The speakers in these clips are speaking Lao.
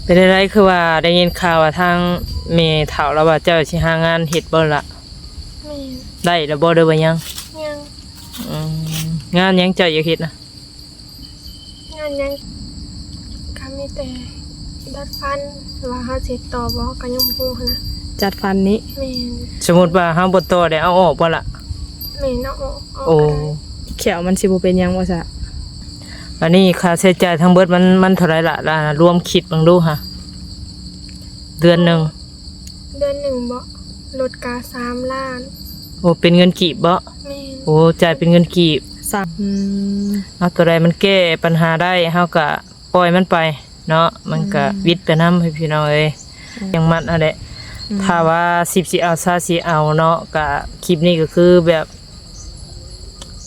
ເປັນຈັ່ງໃດ ຄືວ່າໄດ້ຍິນຂ່າວວ່າທາງແມ່ເຖົ້າລາວວ່າເຈົ້າຊິຫາງານເຮັດບໍ່ລະ? ແມ່ນ. ໄດ້ແລ້ວບໍ່ ຫຼືວ່າຍັງ? ຍັງ. ອືມ ງານຫຍັງເຈົ້າຢາກເຮັດນະ? ງານຫຍັງ ກໍມີແຕ່ດັດຟັນ ວ່າເຮົາຊິເຮັດຕໍ່ບໍ່ ເຮົາກໍຍັງບໍ່ຮູ້ຫັ້ນນະ. ຈັດຟັນນີ້? ແມ່ນ. ສົມມຸດວ່າເຮົາບໍ່ຕໍ່ ໄດ້ເອົາອອກບໍ່ລະ? ແມ່ນ ເອົາອອກ. ໂອ້ ແຂ້ວມັນຊິບໍ່ເປັນຫຍັງບໍ່ຊະ? ອັນນີ້ຄ່າໃຊ້ຈ່າຍທັງເບິດມັນ ມັນເທົ່າໃດລະ? ລະລວມຄິດເບິ່ງດູຫາ ເດືອນໜຶ່ງ. ເດືອນໜຶ່ງບໍ? ລົດກະສາມລ້ານ. ໂອ້ ເປັນເງິນກີບບໍ? ແມ່ນ. ໂອ້ ຈ່າຍເປັນເງິນກີບ. ສາມ ອືມ ເອົາ ຕົວໃດມັນແກ້ປັນຫາໄດ້ ເຮົາກະປ່ອຍມັນໄປເນາະ ມັນກະ ອືມ ວິດໄປນຳ ໃຫ້ພີ່ນ້ອງເອີຍ ອືມ ຍັງມັດຫັ້ນແຫຼະ. ອືມ ຖ້າວ່າສິບຊິເອົາ ຊາວຊິເອົາເນາະ ກະຄລິບນີ້ກໍຄືແບບ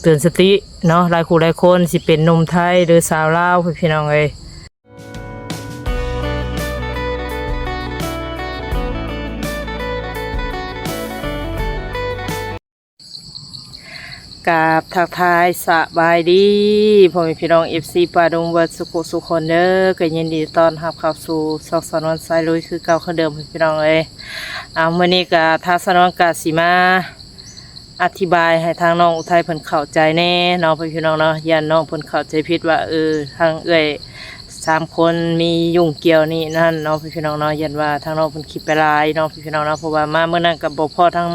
ເຕືອນສະຕິເນາະ ຫຼາຍຄູ່ຫຼາຍຄົນ ຊິເປັນໜຸ່ມໄທ ຫຼື ສາວລາວ ໃຫ້ພີ່ນ້ອງເອີຍ. ກາບທັກທາຍສະບາຍດີພໍ່ແມ່ພີ່ນ້ອງ ເອັຟຊີ ປາດົງ ເບິດສຸຂູສຸຄົນເດີ ກໍຍິນດີຕ້ອນຮັບເຂົ້າສູ່ຊ່ອງສາວນວນສາຍລຸຍຄືເກົ່າຄືເດີມ ພີ່ນ້ອງເອີຍ. ເອົາ ມື້ນີ້ກໍທາງສາວນວນກໍຊິມາ ອະທິບາຍໃຫ້ທາງນ້ອງອຸໄທເພິ່ນເຂົ້າໃຈແດ່ເນາະ ພີ່ນ້ອງເນາະ ຢ້ານນ້ອງເພິ່ນເຂົ້າໃຈຜິດວ່າ ເອີ ທາງເອື້ອຍສາມຄົນມີຫຍຸ້ງກ່ຽວນີ້ນັ້ນເນາະ ພີ່ນ້ອງເນາະ ຢ້ານວ່າທາງນ້ອງເພິ່ນຄິດໄປຫຼາຍເນາະ ພີ່ນ້ອງເນາະ. ເພາະວ່າມາມື້ນັ້ນກໍບໍ່ພໍ້ທາງ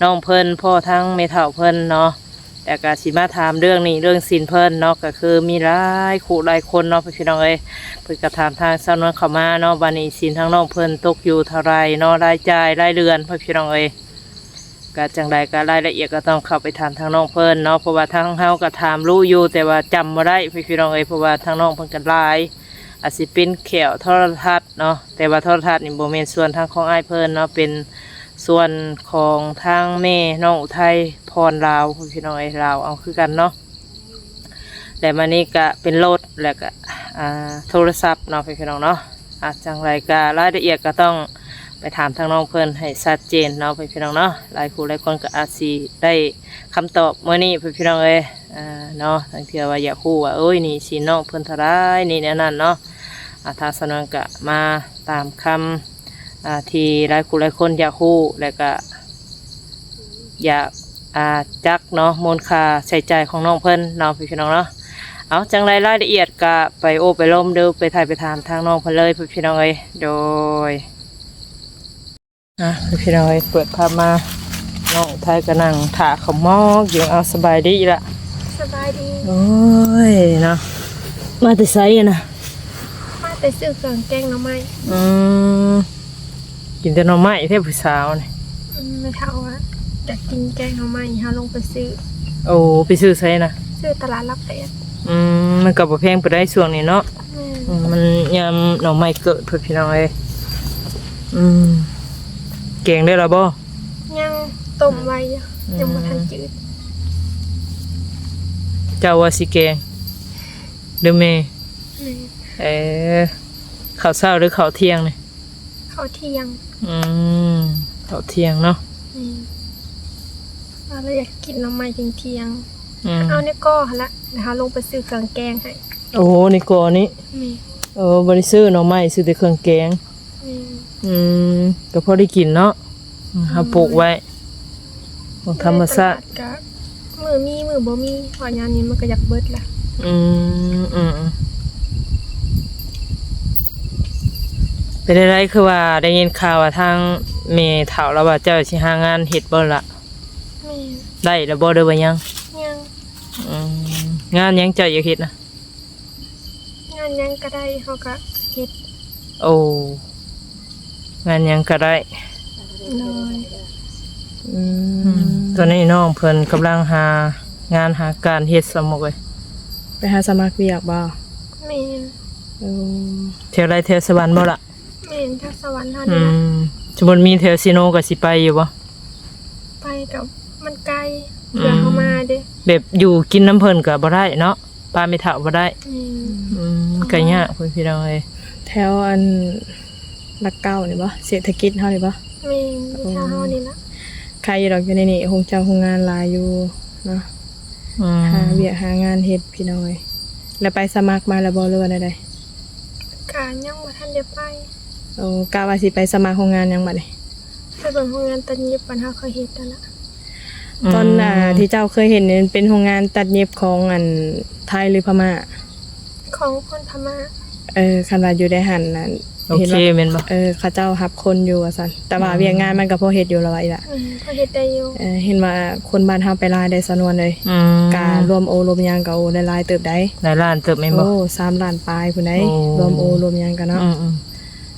ນ້ອງເພິ່ນ ພໍ້ທາງແມ່ເຖົ້າເພິ່ນເນາະ ແລ້ວກໍຊິມາຖາມເລື່ອງໜີ້ເລື່ອງສິນເພິ່ນເນາະ ກໍຄືມີຫຼາຍຄູ່ຫຼາຍຄົນເນາະ ພີ່ນ້ອງເອີຍ. ເພິ່ນກໍຖາມທາງສາວນວນເຂົ້າມາເນາະ ວ່າໜີ້ສິນທາງນ້ອງເພິ່ນຕົກຢູ່ເທົ່າໃດເນາະ ລາຍຈ່າຍລາຍເດືອນ ພີ່ນ້ອງເອີຍ. ກະຈັ່ງໃດກະລາຍລະອຽດກໍຕ້ອງເຂົ້າໄປຖາມທາງນ້ອງເພິ່ນເນາະ ເພາະວ່າທາງເຮົາກໍຖາມຮູ້ຢູ່ ແຕ່ວ່າຈຳບໍ່ໄດ້ພີ່ນ້ອງເອີຍ ເພາະວ່າທາງນ້ອງເພິ່ນກໍຫຼາຍ ອາດຊິເປັນແຂວໂທລະທັດເນາະ ແຕ່ວ່າໂທລະທັດນີ້ບໍ່ແມ່ນສ່ວນທາງຂອງອ້າຍເພິ່ນເນາະ ເປັນສ່ວນຂອງທາງແມ່ນ້ອງອຸໄທພອນລາວ ພີ່ນ້ອງເອີຍ ລາວເອົາຄືກັນເນາະ. ແລະມານີ້ກະເປັນລົດ ແລະກະ ອ່າ ໂທລະສັບເນາະ ພີ່ນ້ອງເນາະ. ອາ ຈັ່ງໃດກະລາຍລະອຽດກະຕ້ອງໄປຖາມທາງນ້ອງເພິ່ນໃຫ້ຊັດເຈນເນາະ ພີ່ນ້ອງເນາະ. ຫຼາຍຄູ່ຫຼາຍຄົນກະອາດຊິໄດ້ຄຳຕອບມື້ນີ້ ພີ່ນ້ອງເອີຍ ເນາະ ລາງເທື່ອວ່າຢາກຮູ້ວ່າ ໂອ້ຍ ໜີ້ສິນນ້ອງເພິ່ນເທົ່າໃດ ນີ້ແນວນັ້ນເນາະ. ອາ ທາງສາວນວນກະມາຕາມຄຳ ອາ ທີ່ຫຼາຍຄູ່ຫຼາຍຄົນຢາກຮູ້ ແລະກະ ຢາກ ອາ ຈັກເນາະ ມູນຄ່າໃຊ້ຈ່າຍຂອງນ້ອງເພິ່ນເນາະ ພີ່ນ້ອງເນາະ. ເອົາ ຈັ່ງໃດລາຍລະອຽດກະໄປໂອ້ໄປລົມເດີ ໄປຖ່າຍໄປຖາມທາງນ້ອງເພິ່ນເລີຍ ພີ່ນ້ອງເອີຍ. ໂດຍ ອາ ພີ່ນ້ອງເອີຍ ເປີດພາບມາ ນ້ອງໄທກະນັ່ງຖ້າເຂົ້າໝອກຢູ່. ເອົາ ສະບາຍດີອີ່ຫຼະ. ສະບາຍດີ. ໂອ້ຍເນາະ ມາແຕ່ໃສຫັ້ນນະ? ມາແຕ່ຊື້ເຄື່ອງແກງໜໍ່ໄມ້. ອືມ ກິນແຕ່ໜໍ່ໄມ້ແທ້ຜູ້ສາວນີ້. ອືມ ແມ່ເຖົ້າວ່າຢາກກິນແກງໜໍ່ໄມ້ ເຮົາລົງໄປຊື້. ໂອ້ ໄປຊື້ໃສນະ? ຊື້ຕະຫຼາດຫຼັກແປດ. ອືມ ມັນກໍບໍ່ແພງປານໃດຊ່ວງນີ້ເນາະ. ແມ່ນ. ອືມ ມັນຍາມໜໍ່ໄມ້ເກີດພຸ້ນ ພີ່ນ້ອງເອີຍ. ອືມ ແກງໄດ້ລະບໍ່? ຍັງ ຕົ້ມໄວ້ຢູ່. ອືມ ຍັງບໍ່ທັນຈືດ. ເຈົ້າວ່າຊິແກງ ຫຼືແມ່? ແມ່. ເອີ ເຂົ້າເຊົ້າ ຫຼື ເຂົ້າທ່ຽງນີ້? ເຂົ້າທ່ຽງ. ອືມ ເຂົ້າທ່ຽງເນາະ. ແມ່ນ. ວ່າລະຢາກກິນໜໍ່ໄມ້ທ່ຽງໆ. ອືມ ເອົາໃນກໍຫັ້ນລະ ແລ້ວເຮົາລົງໄປຊື້ເຄື່ອງແກງໃຫ້. ໂອ້ ໃນກໍນີ້? ແມ່ນ. ເອີ ບໍ່ໄດ້ຊື້ໜໍ່ໄມ້ ຊື້ແຕ່ເຄື່ອງແກງ. ແມ່ນ. ອືມ ກໍພໍໄດ້ກິນເນາະ. ອືມ ເຮົາປູກໄວ້ ຂອງທຳມະຊາດ. ແມ່ນ. ຕະຫຼາດກະ ມື້ມີມື້ບໍ່ມີ ເພາະຍາມນີ້ມັນກໍຢາກເບິດລະ. ອືມ ອືມ ອືມ ເປັນຈັ່ງໃດ ຄືວ່າໄດ້ຍິນຂ່າວວ່າທາງແມ່ເຖົ້າລາວວ່າເຈົ້າຊິຫາງານເຮັດບໍ່ລະ? ແມ່ນ. ໄດ້ແລ້ວບໍ່ ຫຼືວ່າຍັງ? ຍັງ. ອືມ ງານຫຍັງເຈົ້າຢາກເຮັດນະ? ງານຫຍັງກໍໄດ້ ເຮົາກໍເຮັດ. ໂອ້ ງານຫຍັງກໍໄດ້. ໂດຍ. ອືມ ອືມ ຕອນນີ້ນ້ອງເພິ່ນກຳລັງຫາງານຫາການເຮັດ ສະໝຸກເອີຍ. ໄປຫາສະໝັກວຽກບໍ່? ແມ່ນ. ໂອ້ ແຖວໃດ ແຖວສະຫວັນບໍ່ລະ? ແມ່ນ ແຖວສະຫວັນເຮົານີ້. ອືມ ລະ ສົມມຸດມີແຖວຊີໂນກໍຊິໄປຢູ່ບໍ່? ໄປກໍມັນໄກ ອືມ ເພື່ອເຮົາມາເດ້. ແບບຢູ່ກິນນຳເພິ່ນກໍບໍ່ໄດ້ເນາະ ປະແມ່ເຖົ້າບໍ່ໄດ້. ແມ່ນ. ອືມ ກໍຍາກພຸ້ນ ພີ່ນ້ອງເອີຍ. ແຖວອັນຫຼັກເກົ້ານີ້ບໍ່? ເສດຖະກິດເຮົານີ້ບໍ່? ແມ່ນ ຢູ່ແຖວເຮົານີ້ລະ. ໄຄຢູ່ດອກ ຢູ່ໃນນີ້ໂຮງຈ້າງໂຮງງານຫຼາຍຢູ່ເນາະ. ອືມ ຫາວຽກຫາງານເຮັດ ພີ່ນ້ອງເອີຍ. ແລ້ວໄປສະໝັກມາແລ້ວບໍ່ ຫຼືວ່າແນວໃດ? ກະຍັງບໍ່ທັນໄດ້ໄປ. ໂອ້ ກະວ່າຊິໄປສະໝັກໂຮງງານຫຍັງບັດນີ້? ໄປເບິ່ງໂຮງງານຕັດເຢັບບ້ານເຮົາເຄີຍເຮັດຫັ້ນລະ. ອືມ ຕອນ ອ່າ ທີ່ເຈົ້າເຄີຍເຮັດນີ້ ເປັນໂຮງງານຕັດເຢັບຂອງອັນໄທ ຫຼື ພະມ້າ? ຂອງຄົນພະມ້າ. ເອີ ຄັນວ່າຢູ່ໃນຫັ້ນນັ້ນ ໂອເຄແມ່ນບໍ່? ເຫັນວ່າ ເອີ ເຂົາເຈົ້າຮັບຄົນຢູ່ວ່າຊັ້ນ ແຕ່ວ່າ ອືມ ວຽກງານມັນກໍພໍເຮັດຢູ່ລະວ່າອີ່ຫຼະ. ອືມ ພໍເຮັດໄດ້ຢູ່. ເອີ ເຫັນວ່າຄົນບ້ານເຮົາໄປຫຼາຍໄດ໋ສານວນເອີຍ. ອືມ ກະລວມໂອລວມຫຍັງກໍ ໂອ້ ໄດ້ຫຼາຍເຕີບໃດ໋. ຫຼາຍລ້ານເຕີບແມ່ນບໍ່? ໂອ້ ສາມລ້ານປາຍພຸ້ນໃດ໋. ໂອ້ ລວມໂອລວມຫຍັງກໍເນາະ. ອືມ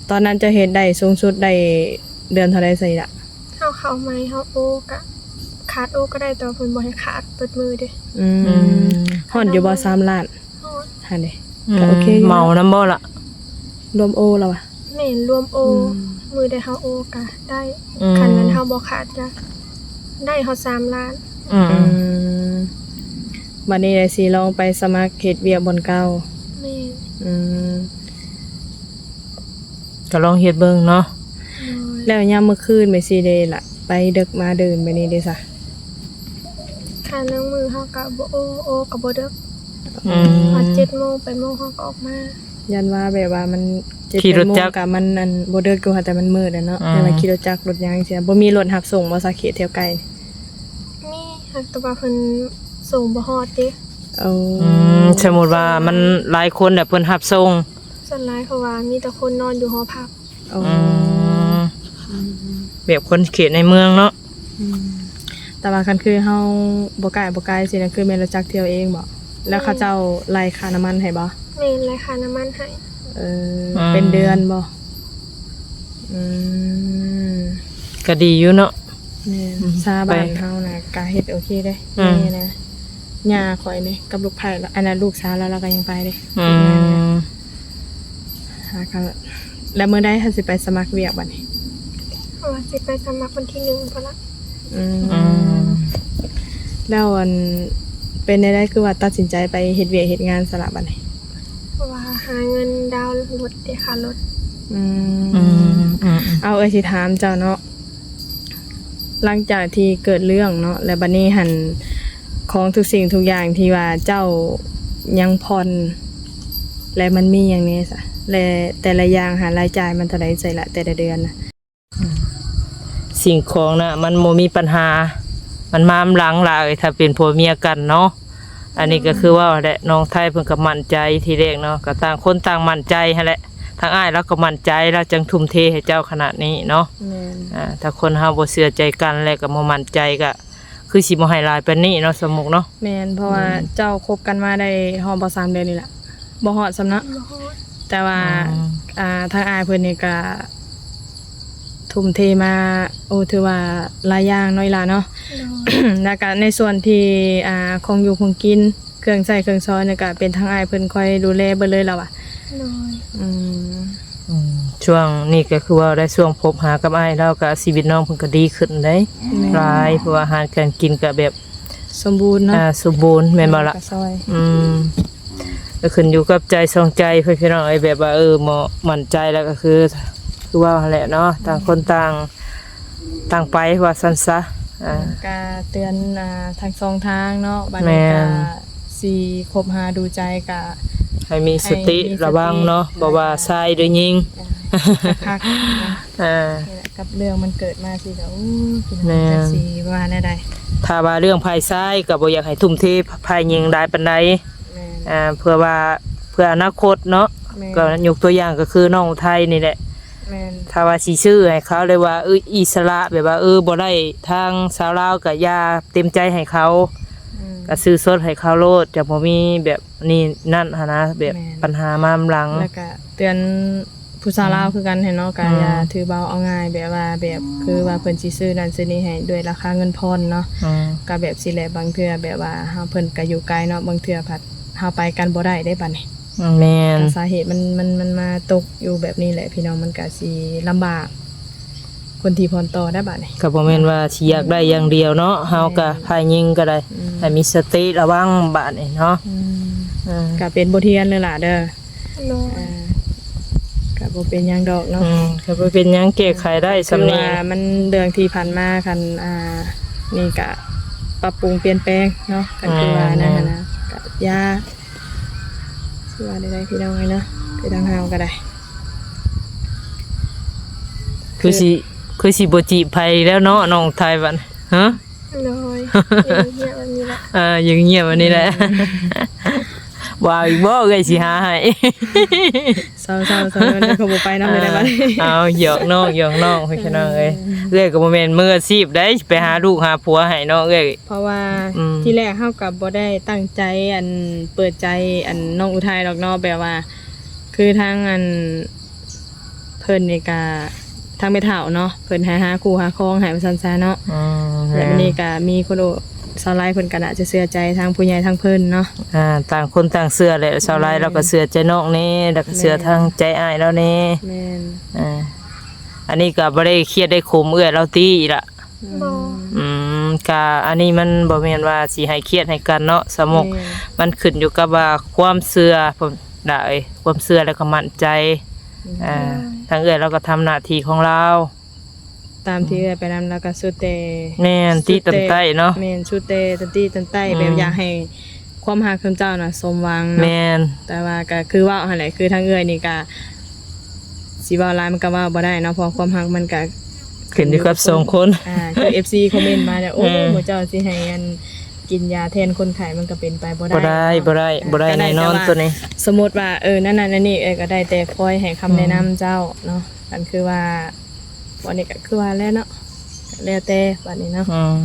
ໆ ຕອນນັ້ນເຈົ້າເຮັດໄດ້ສູງສຸດໄດ້ເດືອນເທົ່າໃດຊະອີ່ຫຼະ? ເຮົາເຂົ້າໃໝ່ ເຮົາໂອກະ ຂາດໂອກໍໄດ້ ແຕ່ວ່າເພິ່ນບໍ່ໃຫ້ຂາດເບິດມື້ເດ້. ອືມ ອືມ ຮອດຢູ່ບໍ່ ສາມລ້ານ? ຮອດ. ຫັ້ນເດ້ ອືມ ກໍໂອເຄຢູ່ ເໝົານຳບໍ່ລະ? ລວມໂອລະວະ? ແມ່ນ ລວມໂອ. ອືມ ມື້ໃດເຮົາໂອກະໄດ້. ອືມ ຄັນແມ່ນເຮົາບໍ່ຂາດກະໄດ້ຮອດສາມລ້ານ. ອືມ ອືມ ບັດນີ້ໄດ້ຊິລອງໄປສະໝັກເຮັດວຽກບ່ອນເກົ່າ. ແມ່ນ. ອືມ ກໍລອງເຮັດເບິ່ງເນາະ. ໂດຍ. ແລ້ວຍາມມື້ຄືນແບບຊີ້ເດລະ ໄປເດິກມາເດີນແບບນີ້ເດຊະ? ຄັນລາງມື້ເຮົາກະບໍ່ໂອ ໂອກະບໍ່ເດິກ. ອືມ ຮອດເຈັດໂມງ ແປດໂມງເຮົາກໍອອກມາ. ຢ້ານວ່າແບບວ່າມັນ ເຈັດ ຂີ່ລົດຈັກ ແປດໂມງກະມັນ ອັນ ບໍ່ເດິກຢູ່ຫັ້ນ ແຕ່ມັນມືດແຫຼະເນາະ. ອືມ ແຕ່ວ່າຂີ່ລົດຈັກລົດຫຍັງຊີ້ ບໍ່ມີລົດຮັບສົ່ງບໍ່ ສາເຂດແຖວໃກ້? ມີ ຫາກແຕ່ວ່າເພິ່ນສົ່ງບໍ່ຮອດເດ້. ໂອ້ ອືມ ສົມມຸດວ່າມັນຫຼາຍຄົນແລ້ວເພິ່ນຮັບສົ່ງ. ສ່ວນຫຼາຍເພາະວ່າມີແຕ່ຄົນນອນຢູ່ຫໍພັກ. ໂອ້ ອືມ ອືມ ແບບຄົນເຂດໃນເມືອງເນາະ. ອືມ ແຕ່ວ່າຄັນຄືເຮົາບໍ່ໃກ້ ບໍ່ໄກຊີ້ນະ ຄືແມ່ນລົດຈັກທ່ຽວເອງບໍ? ແລ້ວເຂົາເຈົ້າໄລ່ຄ່ານ້ຳມັນໃຫ້ບໍ? ແມ່ນ ໄລ່ຄ່ານ້ຳມັນໃຫ້. ເອີ ອືມ ເປັນເດືອນບໍ? ອືມ ກໍດີຢູ່ເນາະ. ແມ່ນ ອືມ ຊາວບ້ານເຮົານະ ໄປ ກະເຮັດໂອເຄເດ້. ອືມ ແມ່ນະ ຍ່າຂ້ອຍນີ້ກັບລູກໃພ້ລະ ອັນນັ້ນລູກສາວລາວ ລາວກໍຍັງໄປເດ້. ອືມ ຫາກໍ ແລ້ວມື້ໃດເຮົາຊິໄປສະໝັກວຽກບັດນີ້? ເພາະວ່າຊິໄປສະໝັກວັນທີໜຶ່ງພຸ້ນລະ. ອືມ ອືມ ແລ້ວອັນ ເປັນແນວໃດຄືວ່າຕັດສິນໃຈໄປເຮັດວຽກເຮັດງານຊະລະບັດນີ້? ເພາະວ່າຫາເງິນດາວລົດເດ້ ຄ່າລົດ. ອືມ ອືມ ອືມ ເອົາ ເອື້ອຍຊິຖາມເຈົ້າເນາະ ຫຼັງຈາກທີ່ເກີດເລື່ອງເນາະ ແລ້ວບັດນີ້ຫັ້ນ ຂອງທຸກສິ່ງທຸກຢ່າງທີ່ວ່າເຈົ້າຍັງຜ່ອນ ແລະ ມັນມີຫຍັງແດ່ຊະ ແລະ ແຕ່ລະຢ່າງຫັ້ນລາຍຈ່າຍມັນເທົ່າໃດໃສ່ລະແຕ່ລະເດືອນນະ? ສິ່ງຂອງນະ ມັນບໍ່ມີບັນຫາ ມັນມານຳຫຼັງຫຼາຍ ຖ້າເປັນຜົວເມຍກັນເນາະ. ອັນນີ້ກໍຄືເວົ້າແຫຼະ ນ້ອງໄທເພິ່ນກໍໝັ້ນໃຈທີແລກເນາະ ກໍຕ່າງຄົນຕ່າງໝັ້ນໃຈຫັ້ນແຫຼະ. ທາງອ້າຍລາວກໍໝັ້ນໃຈ ລາວຈຶ່ງທຸ່ມເທໃຫ້ເຈົ້າຂະໜາດນີ້ເນາະ. ແມ່ນ. ອ່າ ຖ້າຄົນເຮົາບໍ່ເຊື່ອໃຈກັນ ແລະ ກໍບໍ່ໝັ້ນໃຈ ກໍຄືຊິບໍ່ໃຫ້ຫຼາຍປານນີ້ເນາະ ສາວມຸກເນາະ. ແມ່ນ ເພາະວ່າ ອືມ ເຈົ້າຄົບກັນມາໄດ້ຮອດບໍ່ ສາມເດືອນນີ້ລະ ບໍ່ຮອດຊ້ຳເນາະ. ບໍ່ຮອດ. ແຕ່ວ່າ ອືມ ອ່າ ທາງອ້າຍເພິ່ນນີ້ກໍທຸ່ມເທມາ ໂອ້ ຖືວ່າຫຼາຍຢ່າງເນາະ ອີ່ຫຼ້າເນາະ. ໂດຍ. ແລ້ວກໍໃນສ່ວນທີ່ ອ່າ ຂອງຢູ່ຂອງກິນ ເຄື່ອງໃຊ້ເຄື່ອງສອຍນີ້ກໍເປັນທາງອ້າຍເພິ່ນຄອຍດູແລເບິດເລີຍລະຫວາ? ໂດຍ. ອືມ ອືມ ຊ່ວງນີ້ກໍຄືວ່າໄດ້ຊ່ວງພົບຫາກັບອ້າຍລາວ ກໍຊີວິດນ້ອງເພິ່ນກໍດີຂຶ້ນເດ້. ແມ່ນ. ຫຼາຍ ເພາະວ່າອາຫານການກິນກໍແບບສົມບູນເນາະ. ອ່າ ສົມບູນແມ່ນບໍ່ລະ? ແມ່ນ ກໍຊ່ອຍ. ອືມ ກໍຂຶ້ນຢູ່ກັບໃຈສອງໃຈເພິ່ນ ພີ່ນ້ອງເອີຍ ແບບວ່າ ເອີ ໝັ້ນໃຈແລ້ວກໍຄື ຄືວ່າຫັ້ນແຫຼະເນາະ ຕ່າງຄົນຕ່າງ ຕ່າງໄປວ່າຊັ້ນຊະ. ອ່າ ກໍເຕືອນ ອ່າ ທັງສອງທາງເນາະ ບັດນີ້ກໍ ແມ່ນ ຊິຄົບຫາດູໃຈກໍໃຫ້ມີສະຕິ ໃຫ້ມີສະຕິ ລະວັງເນາະ ບໍ່ວ່າຊາຍຫຼືຍິງ ອ່າ ຄັກໆ ອ່າ ນີ້ແຫຼະ ກັບເລື່ອງມັນເກີດມາຊີ້ກໍ ໂອ້ ພີ່ນ້ອງ ແມ່ນ ຈັກຊິວ່າແນວໃດ. ຖ້າວ່າເລື່ອງຝ່າຍຊາຍກໍບໍ່ຢາກໃຫ້ທຸ່ມເທຝ່າຍຍິງຫຼາຍປານໃດ. ແມ່ນ. ອ່າ ເພື່ອວ່າ ເພື່ອອະນາຄົດເນາະ. ແມ່ນ. ກໍຍົກຕົວຢ່າງກໍຄືນ້ອງໄທນີ້ແຫຼະ. ແມ່ນ. ຖ້າວ່າຊິຊື້ໃຫ້ເຂົາ ຫຼືວ່າ ເອີ ອິດສະຫຼະ ແບບວ່າ ເອີ ບໍ່ໄດ້ ທາງຊາວລາວກໍຢ່າເຕັມໃຈໃຫ້ເຂົາ. ອືມ. ກໍຊື້ສົດໃຫ້ເຂົາໂລດ ຈະບໍ່ມີແບບນີ້ນັ້ນຫັ້ນນະ ແບບ ແມ່ນ ບັນຫາມານຳຫຼັງ. ແລ້ວກໍເຕືອນ ຜູ້ສາວລາວ ອືມ ຄືກັນຫັ້ນເນາະ ກໍ ອືມ ຢ່າຖືເບົາເອົາງ່າຍ ແບບວ່າ ແບບຄືວ່າເພິ່ນຊິຊື້ນັ້ນຊື້ນີ້ໃຫ້ດ້ວຍລາຄາເງິນຜ່ອນເນາະ. ອືມ ກໍແບບຊີ້ແຫຼະ ບາງເທື່ອແບບວ່າເຮົາ ເພິ່ນກໍຢູ່ໄກເນາະ ບາງເທື່ອພັດເຮົາໄປກັນບໍ່ໄດ້ເດ້ບັດນີ້. ອືມ ແມ່ນ. ສາເຫດມັນ ມັນ ມັນມາຕົກຢູ່ແບບນີ້ແຫຼະ ພີ່ນ້ອງ ມັນກໍຊິລຳບາກ ຄົນທີ່ຜ່ອນຕໍ່ໄດ້ບັດນີ້ ກໍບໍ່ແມ່ນວ່າຊິຢາກໄດ້ຢ່າງດຽວເນາະ. ອືມ ເຮົາກໍ ແມ່ນ ຝ່າຍຍິງກໍໄດ້ ອືມ ໃຫ້ມີສະຕິລະວັງບັດນີ້ເນາະ. ອືມ ເອີ ກໍເປັນບົດຮຽນເລີຍລະເດີ. ໂດຍ. ເອີ ກໍບໍ່ເປັນຫຍັງດອກເນາະ. ອືມ ກໍບໍ່ເປັນຫຍັງ ແກ້ໄຂໄດ້ສ່ຳນີ້. ຖືວ່າມັນເລື່ອງທີ່ຜ່ານມາ ຄັນ ອ່າ ນີ້ກໍປັບປຸງປ່ຽນແປງເນາະ ຄັນຄືວ່ານັ້ນນະ. ແມ່ນໆ ກໍຢ່າ ຊິວ່າໄດ້ ພີ່ນ້ອງເອີຍເນາະ. ໄປທາງເຮົາກໍໄດ້ ຄືຊິ ຄືຊິບໍ່ຈີບໃຜແລ້ວເນາະ ນ້ອງໄທບັດ ຮະ? ໂດຍ ເອີ ເງ່ຍໆ ແບບນີ້ແຫຼະ ເອີ ເງ່ຍໆ ແບບນີ້ແຫຼະ ອືມ ວ່າອີກບໍ່ ເອື້ອຍຊິຫາໃຫ້ ເຊົາໆໆ ເຂົາບໍ່ໄປນຳ ເອີ ໄດ້ບັດນີ້ ເອົາ ຫຍອກນ້ອງ ຫຍອກນ້ອງ ພີ່ນ້ອງເອີຍ ເອີ ເອື້ອຍກໍບໍ່ແມ່ນມືອາຊີບໃດ໋ ຊິໄປຫາລູກຫາຜົວໃຫ້ເນາະເອື້ອຍ ເພາະວ່າ ອືມ ທີແລກເຮົາກໍບໍ່ໄດ້ຕັ້ງໃຈ ອັນ ເປີດໃຈ ອັນ ນ້ອງອຸໄທດອກເນາະ ແບບວ່າ ຄືທາງ ອັນ ເພິ່ນນີ້ກະ ທາງແມ່ເຖົ້າເນາະ ເພິ່ນໃຫ້ຫາຄູ່ຫາຄອງໃຫ້ວ່າຊັ້ນຊະເນາະ ອືມ ແລ້ວບັດນີ້ກະມີຄົນໂອ້ ສາວໄລເພິ່ນກະໜ້າຈະເຊື່ອໃຈທາງຜູ້ໃຫຍ່ທາງເພິ່ນເນາະ ອ່າ ຕ່າງຄົນຕ່າງເຊື່ອແຫຼະ ສາວໄລ ແມ່ນ ລາວກໍເຊື່ອໃຈນ້ອງແດ່ ແລ້ວກໍເຊື່ອ ແມ່ນ ທາງໃຈອ້າຍລາວແດ່ ແມ່ນ ອ່າ ອັນນີ້ກໍບໍ່ໄດ້ຄຽດໄດ້ຂົມເອື້ອຍລາວຕິລະ ບໍ່ ອືມ ກະອັນນີ້ມັນບໍ່ແມ່ນວ່າຊິໃຫ້ຄຽດໃຫ້ກັນເນາະ ສາວມຸກ ແມ່ນ ມັນຂຶ້ນຢູ່ກັບວ່າຄວາມເຊື່ອພຸ້ນລະເອີຍ ຄວາມເຊື່ອແລ້ວກໍໝັ້ນໃຈ ອືມ ອ່າ ໂດຍ ທາງເອື້ອຍລາວກໍທຳໜ້າທີ່ຂອງລາວ ຕາມທີ່ເອື້ອຍໄປນຳ ລາວກໍສຸດແຕ່ ແມ່ນ ຕິຕັນໄຕ້ເນາະ ແມ່ນ ສຸດແຕ່ຕັນຕິຕັນໄຕ້ ອືມ ແບບຢາກໃຫ້ ຄວາມຮັກຂອງເຈົ້ານະສົມຫວັງເນາະ ແມ່ນ ແຕ່ວ່າກໍຄືເວົ້າຫັ້ນແຫຼະ ຄືທາງເອື້ອຍນີ້ກໍ ຊິເວົ້າຫຼາຍມັນກໍເວົ້າບໍ່ໄດ້ເນາະ ເພາະຄວາມຮັກມັນກໍ ຂຶ້ນຢູ່ກັບສອງຄົນ ອ່າ ຄືເອັຟຊີຄອມເມັນມາແລ້ວ ໂອ້ ເອີ ໝໍເຈົ້າຊິໃຫ້ອັນ ກິນຢາແທນຄົນໄຂ້ ມັນກໍເປັນໄປບໍ່ໄດ້ ບໍ່ໄດ້ ເນາະ ບໍ່ໄດ້ ອ່າ ບໍ່ໄດ້ແນ່ນອນ ກໍໄດ້ແຕ່ວ່າ ຕົວນີ້ ສົມມຸດວ່າ ເອີ ນັ້ນໆ ອັນນີ້ ເອີ ກໍໄດ້ແຕ່ຄອຍໃຫ້ຄຳແນະນຳ ອືມ ເຈົ້າເນາະ ອັນຄືວ່າ ອັນນີ້ກໍຄືວ່າແຫຼະເນາະ ແລ້ວແຕ່ບັດນີ້ເນາະ ອືມ